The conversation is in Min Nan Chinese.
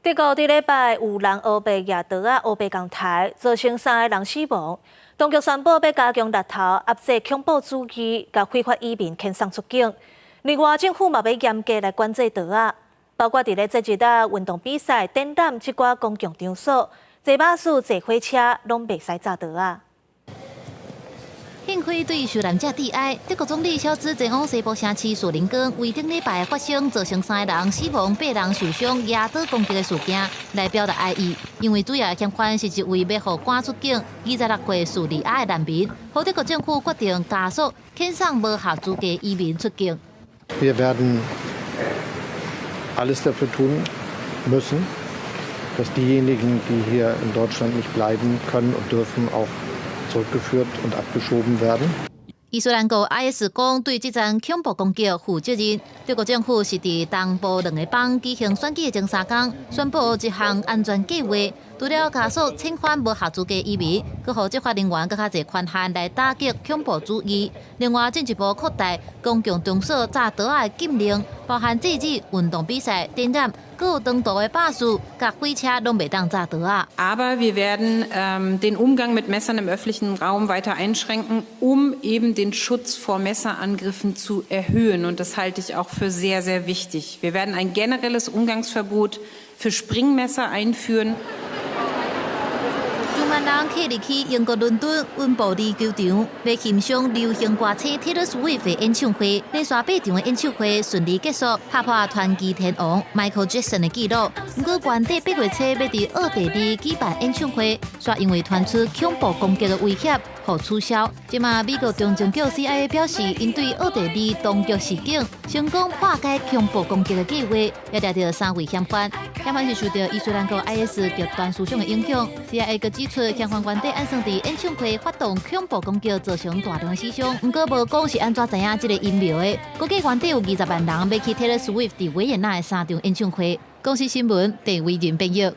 德國這禮拜有人烏白舉刀仔，烏白共刣，造成三个人死亡。當局宣布欲加強力頭，壓制恐怖主義，共非法移民遣送出境。另外，政府嘛欲嚴格來管制刀仔，包括佇咧節日啊、運動比賽、展覽這寡公共場所，坐巴士、坐火車攏袂使紮刀仔。獻花對受難者致哀。德國總理蕭茲前往西部城市樹林岡，為頂禮拜發生造成三个人死亡、八人受傷、舉刀攻擊的事件來表達哀意。因為主要嫌犯是一位欲予趕出境26歲敘利亞的難民，予德國政府決定加速遣送無合資格移民出境。 Wir werden alles dafür tun müssen, dass diejenigen, die hier in Deutschland nicht bleiben können und dürfen, auch zurückgeführt und abgeschoben werden. 伊斯蘭國 IS 講對這場恐怖攻擊負責任。德國政府是佇東部兩个邦舉行選舉的前三工，宣布一項安全計劃，除了加速遣返無合資格移民，閣予執法人員閣較濟權限來打擊恐怖主義。另外，進一步擴大公共場所紮刀仔的禁令，包含節日、運動比賽、展覽，閣有長途的巴士、佮火車攏袂當紮刀仔。 Aber wir werden den Umgang mit Messern im öffentlichen Raum weiter einschränken, um eben den Schutz vor Messerangriffen zu erhöhen. Und das halte ich auch für sehr, sehr wichtig. Wir werden ein generelles Umgangsverbot für Springmesser einführen. 上萬人客入去英國倫敦溫布利球場，欲欣賞流行歌星 Taylor Swift 的演唱會。連續八場的演唱會順利結束，拍破傳奇天王 Michael Jackson 的紀錄。毋過原底八月初欲佇奧地利舉辦演唱會，卻因為傳出恐怖攻擊的威脅，予取消。這馬美國中情局 CIA 表示，𪜶對奧地利當局示警，成功破解恐怖攻擊的計劃，也掠著三位嫌犯。嫌犯是受著伊斯蘭國 IS 極端思想的影響。CIA 閣指出，嫌犯原底按算佇演唱會發動恐怖攻擊，造成大量的死傷。毋過無講是按怎知影這個陰謀的。估計原底有20萬人欲去 Taylor Swift 佇維也納的三場演唱會。公視新聞，鄭偉仁編譯。